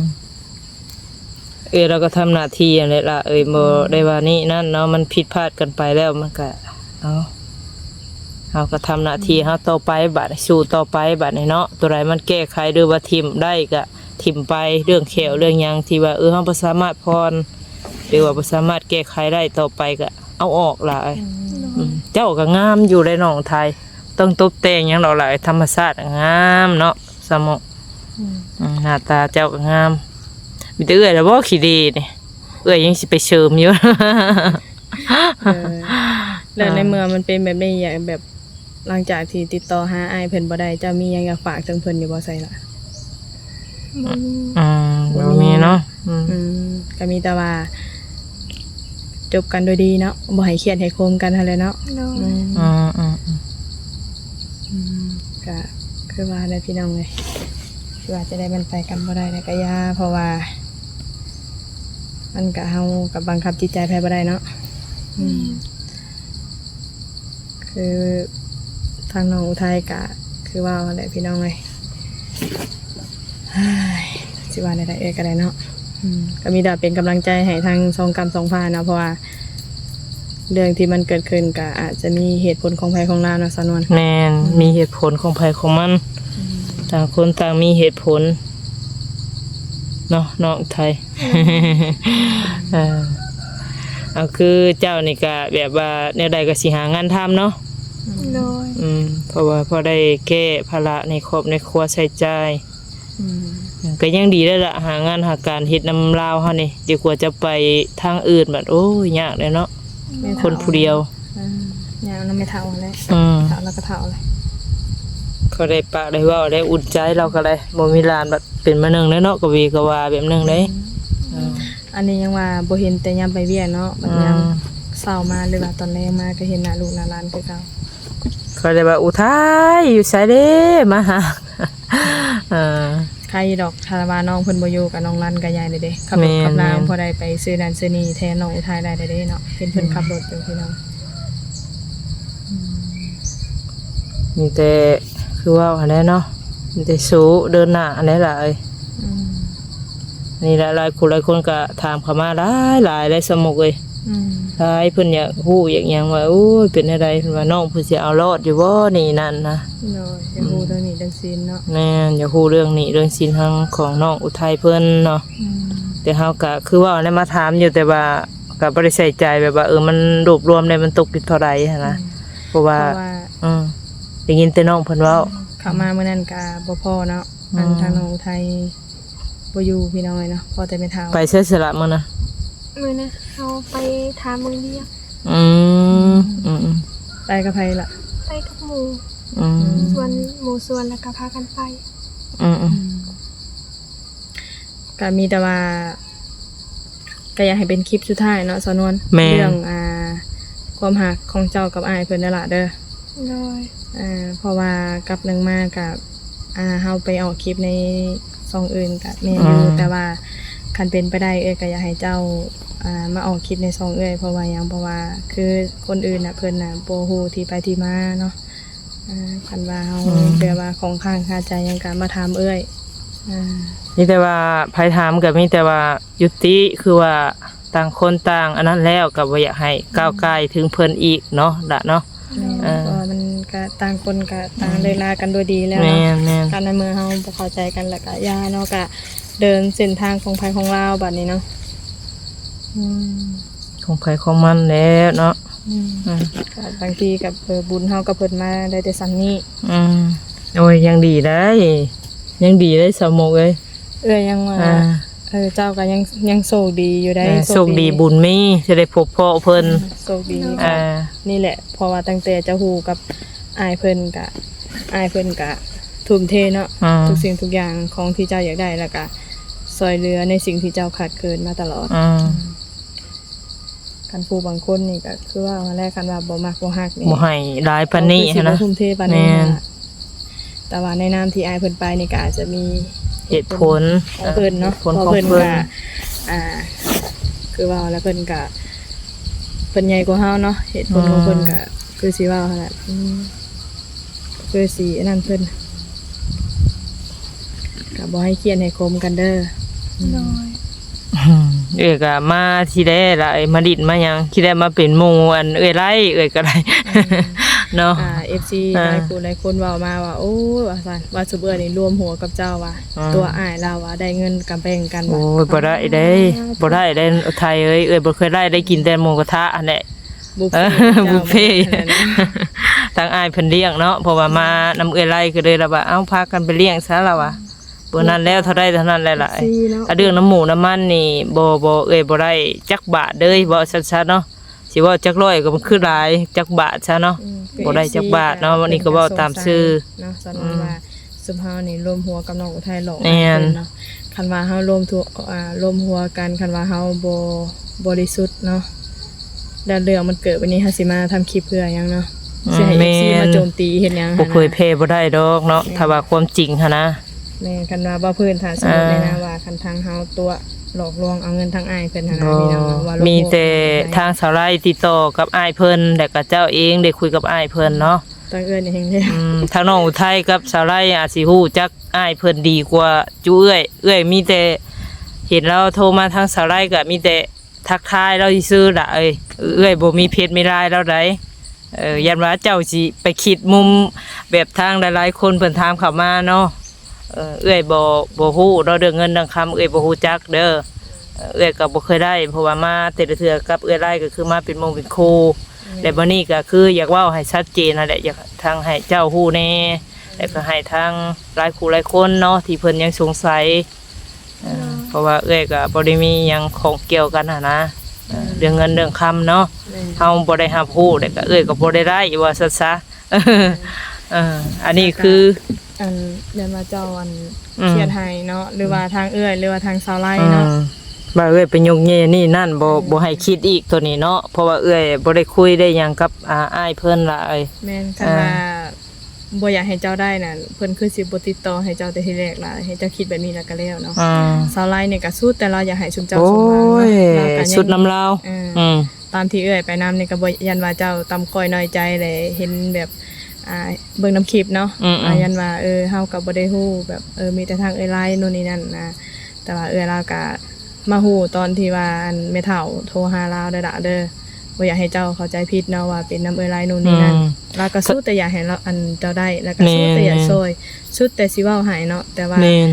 ເອີ ລາວກໍທຳໜ້າທີ່ຫັ້ນແຫຼະລະເອີຍ ບໍ່ ອືມ ໄດ້ວ່ານີ້ນັ້ນເນາະ ມັນຜິດພາດກັນໄປແລ້ວ ມັນກະ ເອົາ ເຮົາກໍທຳໜ້າທີ່ ອືມ ເຮົາຕໍ່ໄປ ບາດນີ້ ສູ້ຕໍ່ໄປບາດນີ້ເນາະ ຕົວໃດມັນແກ້ໄຂ ຫຼືວ່າຖິ້ມໄດ້ກໍຖິ້ມໄປ ເລື່ອງແຂ້ວ ອືມ ເລື່ອງຫຍັງທີ່ວ່າ ເອີ ເຮົາບໍ່ສາມາດຜ່ອນ ຫຼືວ່າບໍ່ສາມາດແກ້ໄຂໄດ້ຕໍ່ໄປກໍເອົາອອກລະ ອືມ ອືມ ເຈົ້າກໍງາມຢູ່ເດ້ນ້ອງໄທ ຕ້ອງຕົບແຕ່ງຫຍັງດອກລະ ທຳມະຊາດງາມເນາະ ສາວມຸກ ອືມ ອືມ ໜ້າຕາເຈົ້າກໍງາມ ມີແຕ່ເອື້ອຍລະບໍ່ຂີ້ເດນີ້ ເອື້ອຍຍັງຊິໄປເສີມຢູ່ ເອີ ແລ້ວໃນເມື່ອມັນເປັນແບບນີ້ ຢາກແບບ ຫຼັງຈາກທີ່ຕິດຕໍ່ຫາອ້າຍເພິ່ນບໍ່ໄດ້ ເຈົ້າມີຫຍັງຢາກຝາກເຖິງເພິ່ນຢູ່ບໍ່ໄຊລະ? ບໍ່ມີ ອືມ ບໍ່ມີເນາະ ອືມ ອືມ ກໍມີແຕ່ວ່າ ຈົບກັນໂດຍດີເນາະ ບໍ່ໃຫ້ຄຽດໃຫ້ໂຄມກັນຫັ້ນແຫຼະເນາະ ໂດຍ ອືມ ອືມ ອືມ ອືມ ອືມ ກະຄືວ່າແຫຼະພີ່ນ້ອງເອີຍ ຊິວ່າຈະໄດ້ ມັນໄປກັນບໍ່ໄດ້ແລ້ວກະຢ່າ ເພາະວ່າມັນກະ ເຮົາກະບັງຄັບຈິດໃຈໃຜບໍ່ໄດ້ເນາະ ອືມ ອືມ ຄືທາງນ້ອງອຸໄທກະຄືເວົ້າຫັ້ນແຫຼະພີ່ນ້ອງເອີຍ ເຮີ້ຍ ຊິວ່າແນວໃດເອື້ອຍກໍໄດ້ເນາະ ອືມ ກໍມີແຕ່ເປັນກຳລັງໃຈໃຫ້ທັງສອງກຳສອງຝ່າຍເນາະ ເພາະວ່າເລື່ອງທີ່ມັນເກີດຂຶ້ນກໍອາດຈະມີເຫດຜົນຂອງໃຜຂອງລາວເນາະ ສາວນວນ ແມ່ນ ອືມ ມີເຫດຜົນຂອງໃຜຂອງມັນ ອືມ ຕ່າງຄົນຕ່າງມີເຫດຜົນເນາະ ນ້ອງໄທ ອືມ ເອີ ເອົາ ຄືເຈົ້ານີ້ກະແບບວ່າແນວໃດກໍຊິຫາງານທຳເນາະ ອືມ ໂດຍ ອືມ ເພາະວ່າພໍໄດ້ແກ້ພາລະໃນຄອບໃນຄົວໃຊ້ຈ່າຍ ອືມ ກໍຍັງດີແລ້ວລະ ຫາງານຫາການເຮັດນຳລາວເຮົານີ້ ດີກວ່າຈະໄປທາງອື່ນບັດ ໂອ້ຍ ຍາກແລ້ວເນາະ ແມ່ເຖົ້າ ຄົນຜູ້ດຽວ ອືມ ຍາກນຳແມ່ເຖົ້າຫັ້ນແຫຼະ ອືມ ເຖົ້າລາວກໍເຖົ້າແລ້ວ ກໍໄດ້ປາກໄດ້ເວົ້າໄດ້ອຸ່ນໃຈລາວກໍໄດ້ ບໍ່ມີຫຼານບັດເປັນມາໜຶ່ງແລ້ວເນາະ ກະຫວີກະຫວາແບບໜຶ່ງເດ້ ອືມ ເອີ ອັນນີ້ຍັງວ່າບໍ່ເຫັນແຕ່ຍາມໄປວຽກເນາະ ບັດຍາມ ອືມ ເຊົ້າມາ ຫຼືວ່າຕອນແລງມາກໍເຫັນໜ້າລູກໜ້າຫຼານຄືເກົ່າ ຂ້ອຍໄດ້ວ່າ ອຸໄທ ຢູ່ໃສເດ້ ມາຫາ ເອີ ໃຄຢູ່ດອກ ຖ້າວ່ານ້ອງເພິ່ນບໍ່ຢູ່ກໍນ້ອງລັນກໍໃຫຍ່ເລີຍເດ້ ຂັບລົດ ແມ່ນ ຂັບລາ ແມ່ນ ພໍໄດ້ໄປຊື້ນັ້ນຊື້ນີ້ແທນນ້ອງອຸໄທໄດ້ເດ້ເນາະ ເຫັນເພິ່ນ ອືມ ຂັບລົດຢູ່ພີ່ນ້ອງ ອືມ ມີແຕ່ຄືເວົ້າຫັ້ນແຫຼະເນາະ ມີແຕ່ສູ້ເດີນໜ້າຫັ້ນແຫຼະຫຼາຍ ອືມ ນີ້ແຫຼະ ຫຼາຍຄົນ ຫຼາຍຄົນກໍຖາມເຂົ້າມາຫຼາຍໆ ຫຼາຍສາວມຸກເອີຍ ອືມ ຫຼາຍ ເພິ່ນຢາກຮູ້ຢາກຫຍັງວ່າ ໂອ້ຍ ເປັນແນວໃດ ເພິ່ນວ່ານ້ອງເພິ່ນຊິເອົາລອດຢູ່ບໍ່ ນີ້ນັ້ນນະ ໂດຍ ຢາກຮູ້ ອືມ ເລື່ອງໜີ້ເລື່ອງສິນເນາະ ແມ່ນ ຢາກຮູ້ເລື່ອງໜີ້ເລື່ອງສິນທາງຂອງນ້ອງອຸໄທເພິ່ນເນາະ ອືມ ແຕ່ເຮົາກໍຄືເວົ້າແລ້ວມາຖາມຢູ່ ແຕ່ວ່າກໍບໍ່ໄດ້ໃສ່ໃຈ ແບບວ່າ ເອີ ມັນລວບລວມແລ້ວມັນຕົກຢູ່ເທົ່າໃດຫັ້ນນະ ອືມ ເພາະວ່າ ເພາະວ່າ ອືມ ໄດ້ຍິນແຕ່ນ້ອງເພິ່ນເວົ້າ ເຂົ້າມາມື້ນັ້ນກໍບໍ່ພໍເນາະ ອືມ ອັນທາງນ້ອງອຸໄທ ບໍ່ຢູ່ພີ່ນ້ອງເອີຍເນາະ ພໍແຕ່ແມ່ເຖົ້າ ໄປໃສສະລະມື້ນະ? ມື້ນະເຮົາໄປຖາມເບິ່ງວຽກ ອືມ ອືມ ອືມ ໄປກັບໃຜລະ? ໄປກັບໝູ່ ອືມ ຊວນ ໝູ່ຊວນ ແລ້ວກໍພາກັນໄປ ອືມ ອືມ ອືມ ກໍມີແຕ່ວ່າ ກໍຢາກໃຫ້ເປັນຄລິບສຸດທ້າຍເນາະ ສາວນວນ ແມ່ນ ເລື່ອງ ອ່າ ຄວາມຮັກຂອງເຈົ້າກັບອ້າຍເພິ່ນນັ້ນລະເດີ. ໂດຍ ເອີ ເພາະວ່າກັບໜຶ່ງມາກະ ອ່າ ເຮົາໄປອອກຄລິບໃນຊ່ອງອື່ນກະແມ່ນຢູ່ ອືມ ແຕ່ວ່າຄັນເປັນໄປໄດ້ ເອື້ອຍກະຢາກໃຫ້ເຈົ້າ ອ່າ ມາອອກຄລິບໃນຊ່ອງເອື້ອຍ. ເພາະວ່າຫຍັງ? ເພາະວ່າຄືຄົນອື່ນນະ ເພິ່ນນະບໍ່ຮູ້ທີ່ໄປທີ່ມາເນາະ. ອ່າ ຄັນວ່າເຮົາ ອືມ ແບບວ່າຂ້ອງຄ້າງຄາໃຈຫຍັງກະມາຖາມເອື້ອຍ. ອ່າ ມີແຕ່ວ່າໃຜຖາມກະມີແຕ່ວ່າ ຍຸຕິ ຄືວ່າຕ່າງຄົນຕ່າງອັນນັ້ນແລ້ວ ກໍບໍ່ຢາກໃຫ້ ອືມ ກ້າວກ່າຍເຖິງເພິ່ນອີກເນາະ ລະເນາະ. ແມ່ນ ເອີ ເພາະວ່າມັນກະຕ່າງຄົນກະຕ່າງ ອືມ ເລີກລາກັນໂດຍດີແລ້ວເນາະ. ແມ່ນໆ ຄັນໃນເມື່ອເຮົາບໍ່ເຂົ້າໃຈກັນ ແລ້ວກະຢ່າເນາະ ກະເດີນເສັ້ນທາງຂອງໃຜຂອງລາວບາດນີ້ເນາະ. ອືມ ຂອງໃຜຂອງມັນແຫຼະເນາະ. ອືມ ອືມ ກະບາງທີກະ ເອີ ບຸນເຮົາກັບເພິ່ນມາໄດ້ແຕ່ສ່ຳນີ້. ອືມ ໂອ້ຍ ຍັງດີໄດ໋ ຍັງດີໄດ໋ ສາວໝົກເອີຍ. ເອື້ອຍຍັງວ່າ ອ່າ ເອີ ເຈົ້າກໍຍັງ ຍັງໂຊກດີຢູ່ໄດ໋ ເອີ ໂຊກດີ ໂຊກດີບຸນມີ ຈະໄດ້ພົບພໍ້ເພິ່ນ. ອືມ ໂຊກດີ ເອີ ນີ້ແຫຼະ ເພາະວ່າຕັ້ງແຕ່ເຈົ້າຮູ້ກັບອ້າຍເພິ່ນກະ ອ້າຍເພິ່ນກະທຸ່ມເທເນາະ ອືມ ທຸກສິ່ງທຸກຢ່າງຂອງທີ່ເຈົ້າຢາກໄດ້ ແລ້ວກະຊ່ອຍເຫຼືອໃນສິ່ງທີ່ເຈົ້າຂາດເຂີນມາຕະຫຼອດ. ອືມ ຄັນຜູ້ບາງຄົນນີ້ກໍຄືວ່າຫັ້ນແຫຼະ ຄັນວ່າບໍ່ມັກບໍ່ຮັກນີ້ ບໍ່ໃຫ້ຫຼາຍປານນີ້ຫັ້ນນະ ເຂົາຄືຊິບໍ່ທຸ່ມເທປານນີ້. ແມ່ນ ຫັ້ນນະ ແຕ່ວ່າໃນນາມທີ່ອ້າຍເພິ່ນໄປນີ້ກໍອາດຈະມີເຫດຜົນ ເຫດຜົນຂອງເພິ່ນເນາະ ເຫດຜົນຂອງເພິ່ນ ເພາະເພິ່ນກໍ ອ່າ ຄືວ່າແລ້ວເພິ່ນກໍ ເພິ່ນໃຫຍ່ກວ່າເຮົາເນາະ ເຫດຜົນຂອງເພິ່ນ ອືມ ກໍຄືຊິເວົ້າຫັ້ນແຫຼະ ອືມ ຄືຊິອັນນັ້ນເພິ່ນ ກໍບໍ່ໃຫ້ຄຽດໃຫ້ຄົມກັນເດີ. ໂດຍ ອືມ ເອື້ອຍກໍມາທີ່ແລກລະ ເອື້ອຍມາຫຼິ້ນມາຫຍັງ ທີ່ແລກມາເປັນໝູ່ອັນເອື້ອຍໄລ້ ເອື້ອຍກໍໄດ້ ອືມ ເນາະ. ອ່າ ເອັຟຊີ ອ່າ ຫຼາຍຜູ້ຫຼາຍຄົນເວົ້າມາວ່າ ໂອ້ຍ ວ່າຊັ້ນ ວ່າຊຸມເອື້ອຍນີ້ລວມຫົວກັບເຈົ້າວ່າ ອ່າ ຕົວອ້າຍລາວວ່າໄດ້ເງິນກໍແບ່ງກັນ. ໂອ້ຍ ວ່າ ບໍ່ໄດ້ເດ້ ອ່າ ບໍ່ໄດ້ເດ້ ໄທເອີຍ ເອື້ອຍບໍ່ເຄີຍໄດ້ ໄດ້ກິນແຕ່ໝູກະທະຫັ້ນແຫຼະ. ບຸບເຟ ເອີ ບຸບເຟ ທາງອ້າຍເພິ່ນລ້ຽງເນາະ ເພາະວ່າມານຳເອື້ອຍໄລ້ ກໍເລີຍລະວ່າ ເອົ້າ ພາກັນໄປລ້ຽງຊະລະວ່າ ເບີນັ້ນແລ້ວເທົ່າໃດເທົ່ານັ້ນແຫຼະລະ. ເອັຟຊີເນາະ ອາ ເລື່ອງນ້ຳໝູກນ້ຳມັນນີ້ ບໍ່ ບໍ່ ເອື້ອຍບໍ່ໄດ້ຈັກບາດເລີຍ ເວົ້າຊັ້ນໆເນາະ. ຊິເວົ້າຈັກຮ້ອຍກໍມັນຄືຫຼາຍ ຈັກບາດຊະເນາະ ອືມ ບໍ່ໄດ້ຈັກບາດເນາະ. ເອີ ວັນນີ້ກໍເວົ້າຕາມຊື່ເນາະ ສຳ ອືມ ວ່າ ຊຸມເຮົານີ້ລວມຫົວກັບນ້ອງອຸໄທຫຼອກ ແມ່ນ ເນາະ. ຄັນວ່າເຮົາລວມ ອ່າ ລວມຫົວກັນ ຄັນວ່າເຮົາບໍ່ບໍລິສຸດເນາະ ແລ້ວເລື່ອງມັນເກີດແບບນີ້ ເຮົາຊິມາທຳຄລິບເພື່ອຫຍັງເນາະ? ອືມ ຊິໃຫ້ ແມ່ນ ເອັຟຊີ ມາໂຈມຕີເຮັດຫຍັງ? ບໍ່ເຄີຍແພ້ບໍ່ໄດ້ດອກເນາະ ຖ້າວ່າຄວາມຈິງຫັ້ນນະ. ແມ່ນ ຄັນວ່າເວົ້າພື້ນຖານສະໝຸດ ອ່າ ໃນນາມວ່າ ຄັນທາງເຮົາຕົວະຫຼອກລວງເອົາເງິນທາງອ້າຍເພິ່ນຫັ້ນນະ ມີແຕ່ທາງສາວໄລຕິດຕໍ່ກັບອ້າຍເພິ່ນ ແລ້ວກໍເຈົ້າເອງໄດ້ຄຸຍກັບອ້າຍເພິ່ນເນາະ. ທາງເອື້ອຍເອງເດ້ ອືມ ທາງນ້ອງອຸໄທກັບສາວໄລອາດຊິຮູ້ຈັກອ້າຍເພິ່ນດີກວ່າຈຸເອື້ອຍ. ເອື້ອຍມີແຕ່ເຫັນລາວໂທມາທາງສາວໄລກໍມີແຕ່ທັກທາຍລາວຊື່ໆລະເອີຍ. ເອື້ອຍບໍ່ມີເຟສມີລາຍລາວໃດ. ເອີ ຢ້ານວ່າເຈົ້າຊິໄປຄິດມຸມແບບທາງຫຼາຍໆຄົນເພິ່ນຖາມເຂົ້າມາເນາະ. ເອີ ເອື້ອຍບໍ່ ບໍ່ຮູ້ເນາະ ເລື່ອງເງິນເລື່ອງຄຳ ເອື້ອຍບໍ່ຮູ້ຈັກເດີ. ເອີ ເອື້ອຍກໍບໍ່ເຄີຍໄດ້ ເພາະວ່າມາແຕ່ລະເທື່ອກັບເອື້ອຍໄລ້ກໍຄືມາເປັນໝູ່ເປັນຄູ່. ແມ່ນ ແລະ ບັດນີ້ກໍຄືຢາກເວົ້າໃຫ້ຊັດເຈນຫັ້ນແຫຼະ ຢາກທັງໃຫ້ເຈົ້າຮູ້ແດ່ ແລະ ກໍໃຫ້ທາງຫຼາຍຄູ່ຫຼາຍຄົນເນາະ ທີ່ເພິ່ນຍັງສົງໄສ. ເອີ ເພາະວ່າເອື້ອຍກໍບໍ່ໄດ້ມີຫຍັງຂ້ອງກ່ຽວກັນຫັ້ນນະ ເອີ ເລື່ອງເງິນເລື່ອງຄຳເນາະ. ແມ່ນ ເຮົາບໍ່ໄດ້ຮັບຮູ້ ແລ້ວກໍເອື້ອຍກໍບໍ່ໄດ້ໄດ້ ວ່າຊັ້ນຊະ. ເອີ ອັນນີ້ຄື ອັນ ແມ່ນວ່າເຈົ້າ ອັນ ອືມ ຄຽດໃຫ້ເນາະ ຫຼືວ່າທາງເອື້ອຍ ຫຼືວ່າທາງສາວໄລເນາະ ອືມ ວ່າເອື້ອຍໄປຍົກເຍນີ້ນັ້ນ ບໍ່ ອືມ ບໍ່ໃຫ້ຄິດອີກໂຕນີ້ເນາະ ເພາະວ່າເອື້ອຍບໍ່ໄດ້ຄຸຍໄດ້ຫຍັງກັບ ອ່າ ອ້າຍເພິ່ນຫຼາຍ. ແມ່ນ ຄັນວ່າ ອ່າ ບໍ່ຢາກໃຫ້ເຈົ້າໄດ້ນັ້ນ ເພິ່ນຄືຊິບໍ່ຕິດຕໍ່ໃຫ້ເຈົ້າແຕ່ທີແລກລະ ໃຫ້ເຈົ້າຄິດແບບນີ້ລະກໍແລ້ວເນາະ. ອ່າ ສາວໄລນີ້ກໍສຸດແຕ່ລາວຢາກໃຫ້ຊຸມເຈົ້າ ໂອ້ຍ ສົມຫວັງເນາະ ລາວກໍຍັງ ສຸດນຳລາວ. ເອີ ອືມ ຕາມທີ່ເອື້ອຍໄປນຳນີ້ກໍບໍ່ຢ້ານວ່າເຈົ້າຕຳຂ້ອຍນ້ອຍໃຈແຫຼະ ເຫັນແບບ ອ່າ ເບິ່ງນຳຄລິບເນາະ. ອືມໆ ອ່າ ຢ້ານວ່າ ເອີ ເຮົາກໍບໍ່ໄດ້ຮູ້ແບບ ເອີ ມີແຕ່ທາງເອື້ອຍໄລໂນ່ນນີ້ນັ້ນນະ ແຕ່ວ່າເອື້ອຍລາວກໍມາຮູ້ຕອນທີ່ວ່າ ອັນ ແມ່ເຖົ້າໂທຫາລາວເດີລະເດີ ບໍ່ຢາກໃຫ້ເຈົ້າເຂົ້າໃຈຜິດເນາະວ່າເປັນນຳເອື້ອຍໄລໂນ່ນນີ້ນັ້ນ. ອືມ ລາວກໍສຸດແຕ່ຢາກໃຫ້ລາວ ອັນ ເຈົ້າໄດ້ ແລ້ວກໍ ແມ່ນ ສຸດແຕ່ຢາກຊ່ອຍ ແມ່ນ ສຸດແຕ່ຊິເວົ້າໃຫ້ເນາະ ແຕ່ວ່າ ແມ່ນ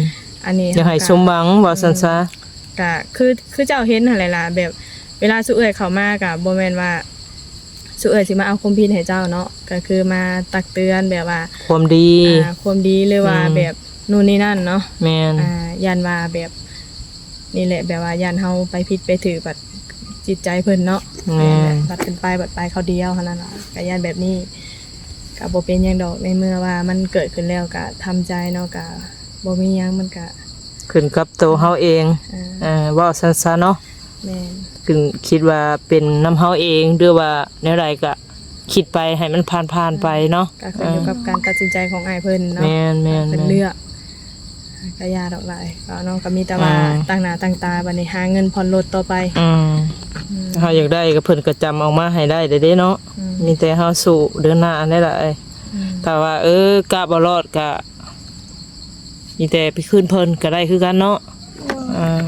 ອັນນີ້ຢາກໃຫ້ສົມຫວັງ ເຮົາກໍ ວ່າຊັ້ນຊະ. ອືມ ກະຄື ຄືເຈົ້າເຫັນຫັ້ນແຫຼະລະ ແບບເວລາຊຸມເອື້ອຍເຂົ້າມາກະບໍ່ແມ່ນວ່າຊຸມເອື້ອຍຊິມາເອົາຄວາມຜິດໃຫ້ເຈົ້າເນາະ ກະຄືມາຕັກເຕືອນແບບວ່າຄວາມດີ ອ່າ ຄວາມດີ ຫຼືວ່າ ອືມ ແບບໂນ່ນນີ້ນັ້ນເນາະ. ແມ່ນ ອ່າ ຢ້ານວ່າແບບນີ້ແຫຼະ ແບບວ່າຢ້ານເຮົາໄປຜິດໄປຖືກບັດຈິດໃຈເພິ່ນເນາະ. ແມ່ນ ແມ່ນແຫຼະ ບັດເພິ່ນໄປ ບັດໄປຄາວດຽວຫັ້ນນະ ກະຢ້ານແບບນີ້. ກະບໍ່ເປັນຫຍັງດອກ ໃນເມື່ອວ່າມັນເກີດຂຶ້ນແລ້ວກະທຳໃຈເນາະ ກະບໍ່ມີຫຍັງ ມັນກະ ຂຶ້ນກັບໂຕເຮົາເອງ. ເອີ ເອີ ເວົ້າຊັ້ນຊະເນາະ. ແມ່ນ ຄືຄິດວ່າເປັນນຳເຮົາເອງ ຫຼືວ່າແນວໃດກະຄິດໄປໃຫ້ມັນຜ່ານໆໄປເນາະ ກໍຂຶ້ນຢູ່ກັບການຕັດສິນໃຈຂອງອ້າຍເພິ່ນເນາະ ແມ່ນໆໆ ເພິ່ນເລືອກ ກໍຢ່າດອກຫຼາຍ ກໍເນາະ ກໍມີແຕ່ວ່າ ອືມ ຕັ້ງໜ້າຕັ້ງຕາ ບັດນີ້ຫາເງິນຜ່ອນລົດຕໍ່ໄປ ອືມ ອືມ ເຮົາຢາກໄດ້ກໍເພິ່ນກໍຈຳເອົາມາໃຫ້ໄດ້ເດ້ເນາະ ອືມ ມີແຕ່ເຮົາສູ້ເດີນໜ້າຫັ້ນແຫຼະ ອືມ ຖ້າວ່າ ເອີ ກະບໍ່ລອດກະ ມີແຕ່ໄປຄືນເພິ່ນກໍໄດ້ຄືກັນເນາະ ໂດຍ ອ່າ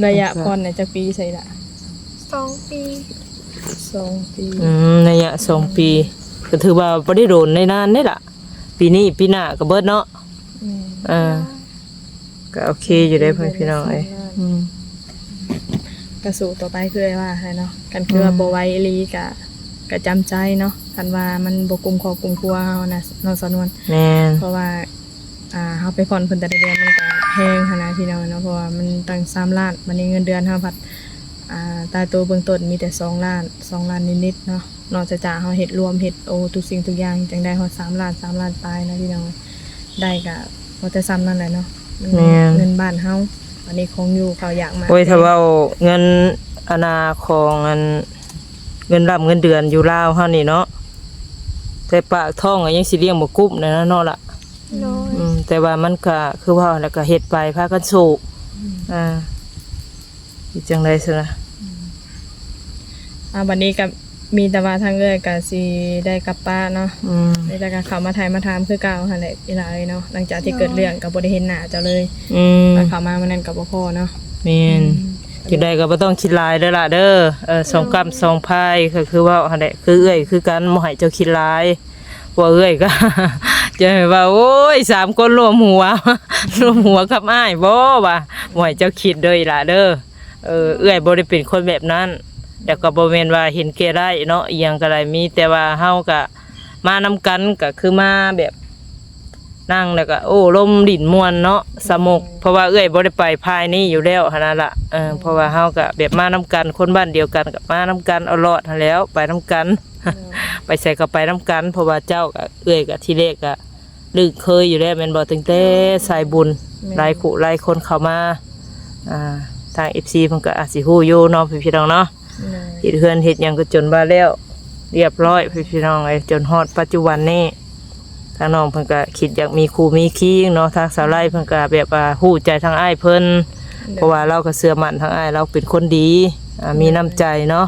ໄລຍະຜ່ອນນະຈັກປີໃສລະ? ສອງປີ ສອງປີ ອືມ ໄລຍະສອງປີ ກໍຖືວ່າບໍ່ໄດ້ໂດນໄດ້ນານເດ້ລະ ປີນີ້ປີໜ້າກໍເບິດເນາະ ແມ່ນ ອ່າ ກໍໂອເຄຢູ່ເດ້ ໂດຍ ພໍ່ແມ່ພີ່ນ້ອງເອີຍ ອືມ ກໍສູ້ຕໍ່ໄປຄືອ້າຍວ່າຫັ້ນແຫຼະເນາະ ຄັນຄືວ່າ ອືມ ບໍ່ໄຫວອີ່ຫຼີກໍ ກໍຈຳໃຈເນາະ ຄັນວ່າມັນບໍ່ກຸ້ມຄອບກຸ້ມຄົວເຮົານະເນາະ ສາວນວນ ແມ່ນ ເພາະວ່າ ອ່າ ເຮົາໄປຜ່ອນເພິ່ນແຕ່ລະເດືອນມັນກໍແພງຫັ້ນນະພີ່ນ້ອງເນາະ ເພາະວ່າມັນຕັ້ງສາມລ້ານ ບັດນີ້ເງິນເດືອນເຮົາພັດ ອ່າ ຕາຍໂຕເບື້ອງຕົ້ນມີແຕ່ສອງລ້ານ ສອງລ້ານນິດໆເນາະ ນອກຈາກເຮົາເຮັດລວມ ເຮັດໂອ ທຸກສິ່ງທຸກຢ່າງ ຈັ່ງໄດ້ຮອດສາມລ້ານ ສາມລ້ານປາຍນະພີ່ນ້ອງ ໄດ້ກໍພໍແຕ່ສ່ຳນັ້ນແຫຼະເນາະ ມັນ ແມ່ນ ເງິນບ້ານເຮົາ ອັນນີ້ຂອງຢູ່ເຂົາຢາກມາ ໂອ້ຍ ແພງ ຖ້າເວົ້າເງິນ ອັນນ່າ ຂອງ ອັນ ເງິນລ່ຳເງິນເດືອນຢູ່ລາວເຮົານີ້ເນາະ ແຕ່ປາກທ້ອງກໍຍັງຊິລ້ຽງບໍ່ກຸ້ມແນວນັ້ນເນາະລະ ໂດຍ ອືມ ແຕ່ວ່າມັນກະຄືເວົ້າແຫຼະ ກະເຮັດໄປພາກັນສູ້ ອືມ ອ່າ ເຮັດຈັ່ງໃດຊັ້ນນະ ອືມ ອ່າ ບັດນີ້ກໍມີແຕ່ວ່າທາງເອື້ອຍກໍຊິໄດ້ກັບປະເນາະ ອືມ ແລ້ວກໍເຂົ້າມາຖ່າຍມາຖາມຄືເກົ່າຫັ້ນແຫຼະ ອີຫຼ້າເອີຍເນາະ ຫຼັງຈາກທີ່ເກີດເລື່ອງກໍບໍ່ໄດ້ເຫັນໜ້າເຈົ້າເລີຍ ອືມ ກໍເຂົ້າມາມື້ນັ້ນກໍບໍ່ພໍເນາະ ແມ່ນ ອືມ ຈັ່ງໃດກໍບໍ່ຕ້ອງຄິດຫຼາຍເດີລະເດີ ເອີ ສອງກ້ຳສອງພາຍ ກໍຄືເວົ້າຫັ້ນແຫຼະ ຄືເອື້ອຍຄືກັນ ບໍ່ໃຫ້ເຈົ້າຄິດຫຼາຍ ເວົ້າເອື້ອຍກໍ ຈະໃຫ້ວ່າ ໂອ້ຍ ສາມຄົນລວມຫົວ ລວມຫົວກັບອ້າຍບໍ່ ວ່າ ບໍ່ໃຫ້ເຈົ້າຄິດເດີອີຫຼ້າເດີ ເອີ ເອື້ອຍບໍ່ໄດ້ເປັນຄົນແບບນັ້ນ ແລ້ວກໍບໍ່ແມ່ນວ່າເຫັນແກ່ໄດ້ເນາະ ອີ່ຫຍັງກໍໄດ້ ມີແຕ່ວ່າເຮົາກໍມານຳກັນ ກໍຄືມາແບບ ນັ່ງແລ້ວກໍໂອ້ລົມຫຼິ້ນມ່ວນເນາະ ສະໝົກ ເພາະວ່າເອື້ອຍບໍ່ໄດ້ໄປພາຍນີ້ຢູ່ແລ້ວຫັ້ນນະລະ ເອີ ເພາະວ່າເຮົາກໍແບບມານຳກັນ ຄົນບ້ານດຽວກັນກໍມານຳກັນເອົາລອດຫັ້ນແຫຼ້ວ ໄປນຳກັນ ໂດຍ ໄປໃສກໍໄປນຳກັນ ເພາະວ່າເຈົ້າກໍ ເອື້ອຍກໍທີແລກກໍລຶ້ງເຄີຍຢູ່ແລ້ວແມ່ນບໍ່ ຕັ້ງແຕ່ສາຍບຸນ ແມ່ນ ຫຼາຍຄູ່ຫຼາຍຄົນເຂົ້າມາ ອ່າ ທາງເອັຟຊີເພິ່ນກໍອາດຊິຮູ້ຢູ່ເນາະ ພີ່ນ້ອງເນາະ ໂດຍ ເຮັດເຮືອນເຮັດຫຍັງກໍຈົນວ່າແລ້ວ ລຽບຮ້ອຍ ພີ່ນ້ອງເອີຍ ຈົນຮອດປັດຈຸບັນນີ້ ທາງນ້ອງເພິ່ນກໍຄິດຢາກມີຄູ່ມີຄີງເນາະ ທາງສາວໄລເພິ່ນກໍແບບວ່າຮູ້ໃຈທາງອ້າຍເພິ່ນ ໂດຍ ເພາະວ່າລາວກໍເຊື່ອໝັ້ນທາງອ້າຍລາວເປັນຄົນດີ ອ່າ ໂດຍ ມີນ້ຳໃຈເນາະ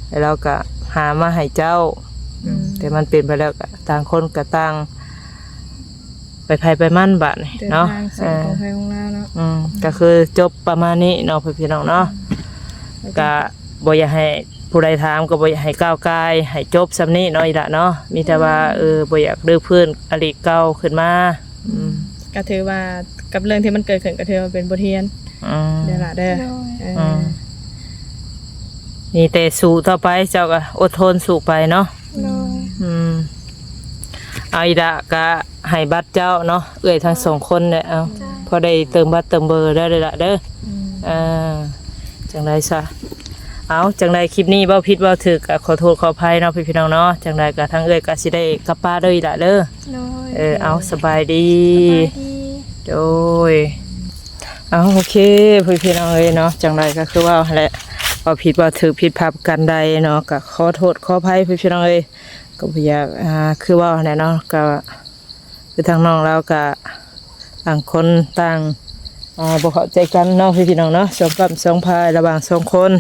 ແລ້ວລາວກໍຫາມາໃຫ້ເຈົ້າ ອືມ ແຕ່ມັນເປັນໄປແລ້ວກໍຕ່າງຄົນກໍຕ່າງ ໄປໃຜໄປມັນບາດນີ້ເນາະ ເດີນທາງສາຍຂອງໃຜຂອງລາວເນາະ ເອີ ອືມ ກໍຄືຈົບປະມານນີ້ເນາະ ພີ່ນ້ອງເນາະ ອືມ ກໍບໍ່ຢາກໃຫ້ຜູ້ໃດຖາມ ກໍບໍ່ຢາກໃຫ້ກ້າວກ່າຍ ໃຫ້ຈົບສ່ຳນີ້ເນາະ ອີ່ຫຼະເນາະ ມີແຕ່ວ່າ ອືມ ເອີ ບໍ່ຢາກຮື້ຟື້ນອະດີດເກົ່າຂຶ້ນມາ ອືມ ອືມ ກໍຖືວ່າກັບເລື່ອງທີ່ມັນເກີດຂຶ້ນ ກໍຖືວ່າເປັນບົດຮຽນ ອືມ ເດີລະເດີ ໂດຍ ເອີ ອືມ ມີແຕ່ສູ້ຕໍ່ໄປ ເຈົ້າກໍອົດທົນສູ້ໄປເນາະ ໂດຍ ອືມ ເອົາ ອີ່ຫຼະກະໃຫ້ບັດເຈົ້າເນາະ ເອື້ອຍທັງສອງຄົນແຫຼະ ເອົາ ເຈົ້າ ພໍໄດ້ເຕີມບັດເຕີມເບີໄດ້ເລີຍລະເດີ ອືມ ເອີ ຈັ່ງໃດຊະ ເອົາ ຈັ່ງໃດຄລິບນີ້ເວົ້າຜິດເວົ້າຖືກກະຂໍໂທດຂໍອະໄພເນາະ ພີ່ນ້ອງເນາະ ຈັ່ງໃດກະທາງເອື້ອຍກະຊິໄດ້ກັບປະເດີ ອີ່ຫຼະເດີ ໂດຍ ເອີ ໂອເຄ ເອົາ ສະບາຍດີ ສະບາຍດີ ໂດຍ ເອົາ ໂອເຄ ພີ່ນ້ອງເອີຍເນາະ ຈັ່ງໃດກໍຄືເວົ້າຫັ້ນແຫຼະ ເວົ້າຜິດເວົ້າຖືກຜິດພາດປະການໃດເນາະ ກໍຂໍໂທດຂໍອະໄພ ພີ່ນ້ອງເອີຍ ກໍບໍ່ຢາກ ອ່າ ຄືເວົ້າຫັ້ນແຫຼະເນາະ ກໍຄືທາງນ້ອງລາວກໍຕ່າງຄົນຕ່າງ ອ່າ ບໍ່ເຂົ້າໃຈກັນເນາະ ພີ່ນ້ອງເນາະ ສອງກ້ຳສອງພາຍລະຫວ່າງສອງຄົນ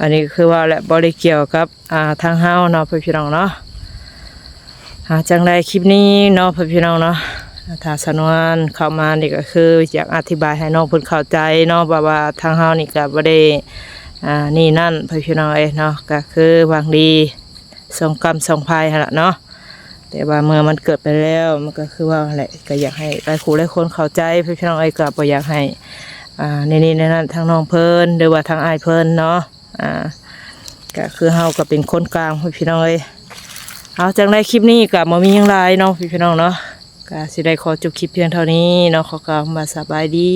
ອັນນີ້ຄືເວົ້າແຫຼະ ບໍ່ໄດ້ກ່ຽວກັບ ອ່າ ທາງເຮົາເນາະ ພີ່ນ້ອງເນາະ ອ່າ ຈັ່ງໃດຄລິບນີ້ເນາະ ພີ່ນ້ອງເນາະ ຖ້າສາວນວນເຂົ້າມານີ້ກໍຄືຢາກອະທິບາຍໃຫ້ນ້ອງເພິ່ນເຂົ້າໃຈເນາະ ວ່າ ວ່າທາງເຮົານີ້ກໍບໍ່ໄດ້ ອ່າ ນີ້ນັ້ນ ພີ່ນ້ອງເອີຍເນາະ ກໍຄືຫວັງດີສອງກ້ຳສອງພາຍຫັ້ນລະເນາະ ແຕ່ວ່າເມື່ອມັນເກີດໄປແລ້ວ ມັນກໍຄືວ່າຫັ້ນແຫຼະ ກໍຢາກໃຫ້ຫຼາຍຄູ່ຫຼາຍຄົນເຂົ້າໃຈ ພີ່ນ້ອງເອີຍ ກໍບໍ່ຢາກໃຫ້ ອ່າ ນີ້ໆນັ້ນໆ ທາງນ້ອງເພິ່ນ ຫຼືວ່າທາງອ້າຍເພິ່ນເນາະ ອ່າ ກໍຄືເຮົາກໍເປັນຄົນກາງ ພີ່ນ້ອງເອີຍ ເອົາ ຈັ່ງໃດຄລິບນີ້ກໍບໍ່ມີຫຍັງຫຼາຍເນາະ ພີ່ນ້ອງເນາະ ກໍຊິໄດ້ຂໍຈົບຄລິບພຽງເທົ່ານີ້ເນາະ ຂໍກ່າວຄຳວ່າສະບາຍດີ.